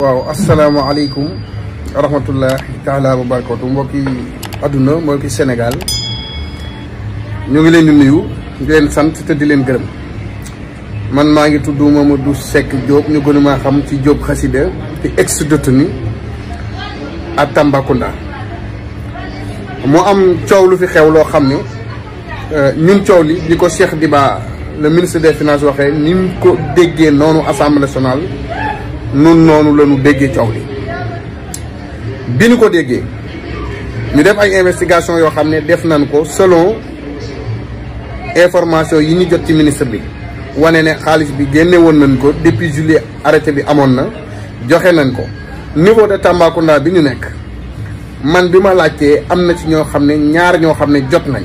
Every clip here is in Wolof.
waaw asalaamaaleykum wa rahmatullah taala wa barakatu mbokki aduna mbokki Sénégal ñu ngi leen di nuyu di leen sant te di leen gërëm man maa ngi tudd Mamadou Seck Diop ñu gën maa xam ci Diop Khassida di ex-détenu à Tambacounda mu am coow lu fi xew loo xam ne ñun coow li di ko Cheikh Diba le ministre des finances waxee ni mu ko déggee noonu assemblée nationale nun noonu la ñu déggee coow li bi ñu ko déggee ñu def ay investigation yoo xam ne def nañ ko selon information yi ñu jot ci ministre bi wane ne xaalis bi génne woon nañ ko depuis juillet arrêté bi amoon na joxe nañ ko niveau de Tambacounda bi ñu nekk man bi ma laajtee am na ci ñoo xam ne ñaar ñoo xam ne jot nañ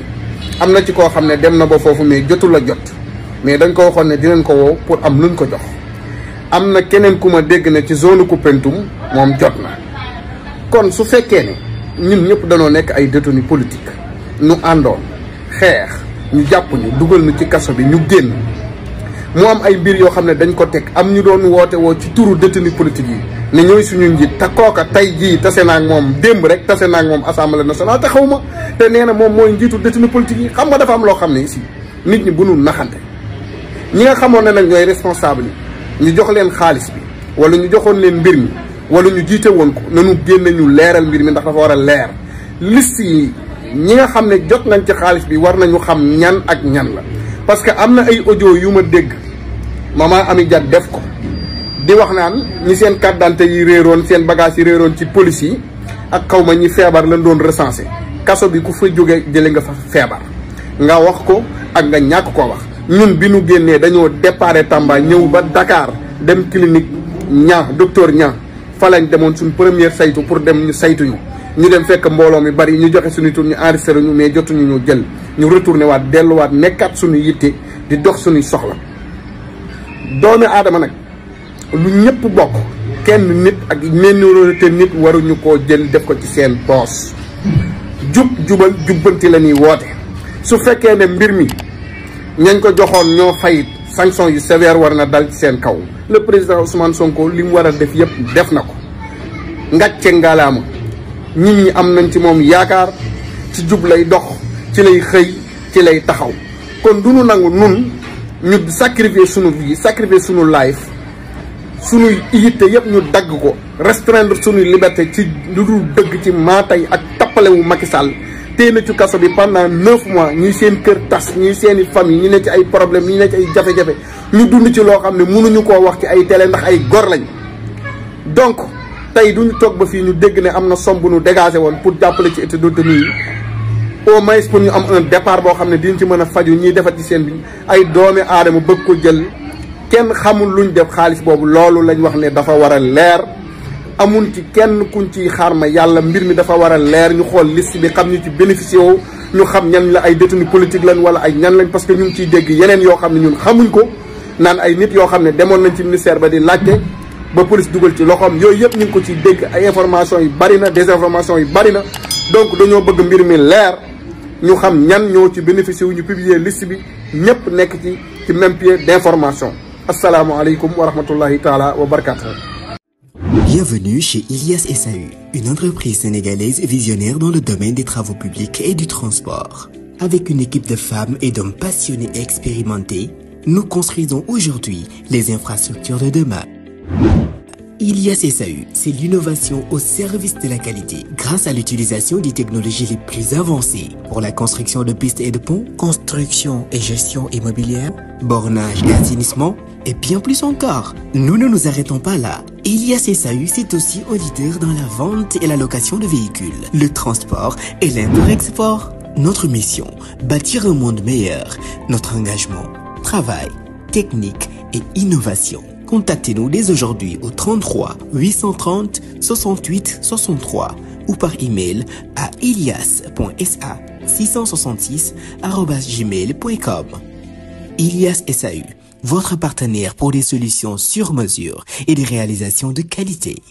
am na ci koo xam ne dem na ba foofu mais jotul a jot mais dañ ko waxoon ne dinañ ko woo pour am luñ ko jox am na keneen ku ma dégg na ci zone Koupentoum moom jot na kon su fekkee ne ñun ñëpp danoo nekk ay détenus politique ñu àndoon xeex ñu jàpp ñu dugal ñu ci kaso bi ñu génn mu am ay mbir yoo xam ne dañ ko teg am ñu doon woote woo ci turu détenus politique yi ne ñooy suñu njiit te kooka tey jii tase naa ak moom démb rek tase naa ak moom assemblée nationale te xaw ma te nee na moom mooy njiitu détenus politique yi xam nga dafa am loo xam ne ici nit ñi bu nu naxante ñi nga xamoon ne nag ñooy responsable yi ñu jox leen xaalis bi wala ñu joxoon leen mbir mi wala ñu jiite woon ko nanu génne ñu leeral mbir mi ndax dafa war a leer liste yi ñi nga xam ne jot nañ ci xaalis bi war nañu xam ñan ak ñan la parce que am na ay audio yu ma dégg maman Ami Dia def ko di wax naan ñi seen carte d'identité yi réeroon seen bagage yi réeroon ci police yi ak xaw ma ñi feebar lañ doon recensé kaso bi ku fa jóge jële nga fa feebar nga wax ko ak nga ñàkk koo wax ñun bi ñu génnee dañoo déparé Tamba ñëw ba Dakar dem clinique docteur Niang fa lañ demoon suñ première saytu pour dem ñu saytuñu ñu dem fekk mbooloo mi bari ñu joxe suñu tur ñu enregistré ñu mais jotuñu ñu jël ñu retourné waat delluwaat nekkaat suñu yitte di dox suñuy soxla doomi aadama nag lu ñëpp bokk kenn nit ak minorité nit waruñu koo jël def ko ci seen poos jubal jubbanti la ñuy woote su fekkee ne mbir mi ñañ ko joxoon ñoo fayit sanction yu sévère war na dal ci seen kaw le président Ousmane Sonko li mu war a def yëpp def na ko ngàcce ngalaama nit ñi am nañ ci moom yaakaar ci jub lay dox ci lay xëy ci lay taxaw kon du ñu nangu nun ñu sacrifier sunu vie sacrifier sunu life sunu yitte yëpp ñu dagg ko restreindre sunu liberté ci lu dul dëgg ci maatay ak tappalewu Macky Sall téye na ci kaso bi pendant 9 mois ñuy seen kër tas ñuy seeni famille ñu ne ci ay problème ñu ne ci ay jafe-jafe ñu dund ci loo xam ne mënuñu koo wax ci ay télé ndax ay gor lañ donc tey duñu toog ba fii ñu dégg ne am na somme bu ñu dégagé woon pour jàppale ci état détenu yi au moins pour ñu am un départ boo xam ne diñ ci mën a faju ñuy defat ci seen bi ay doomi aadama bëgg ko jël kenn xamul luñ def xaalis boobu loolu lañ wax ne dafa war a leer amun ci kenn kuñ ciy xaar ma yàlla mbir mi dafa war a leer ñu xool liste bi xam ñu ci bénéficié woo ñu xam ñan la ay détenu politique lañ wala ay ñan lañ parce que ñu ngi ciy dégg yeneen yoo xam ne ñun xamuñ ko naan ay nit yoo xam ne demoon nañ ci ministère ba di laajte ba police dugal ci loxoom yooyu yëpp ñu ngi ko ciy dégg ay information yu bari na désinformation yu bari na donc dañoo bëgg mbir mi leer ñu xam ñan ñoo ci bénéficié wu ñu publier liste bi ñëpp nekk ci même pied d'information asalaamaaleykum wa rahmatullahi taala wa barakatuh. Bienvenue chez Ilias SAU, une entreprise sénégalaise visionnaire dans le domaine des travaux publics et du transport. Avec une équipe de femmes et d'hommes passionnés et expérimentés, nous construisons aujourd'hui les infrastructures de demain. Ilias SAU, c'est l'innovation au service de la qualité, grâce à l'utilisation des technologies les plus avancées pour la construction de pistes et de ponts, construction et gestion immobilière, bornage et assainissement, et bien plus encore. Nous ne nous arrêtons pas là. Ilias SAU, c'est aussi auditeur dans la vente et la location de véhicules, le transport et l'import-export. Notre mission, bâtir un monde meilleur. Notre engagement, travail, technique et innovation. Contactez-nous dès aujourd'hui au 33 830 68 63 ou par email à ilias.sa666@gmail.com. Ilias SAU, votre partenaire pour des solutions sur mesure et des réalisations de qualité.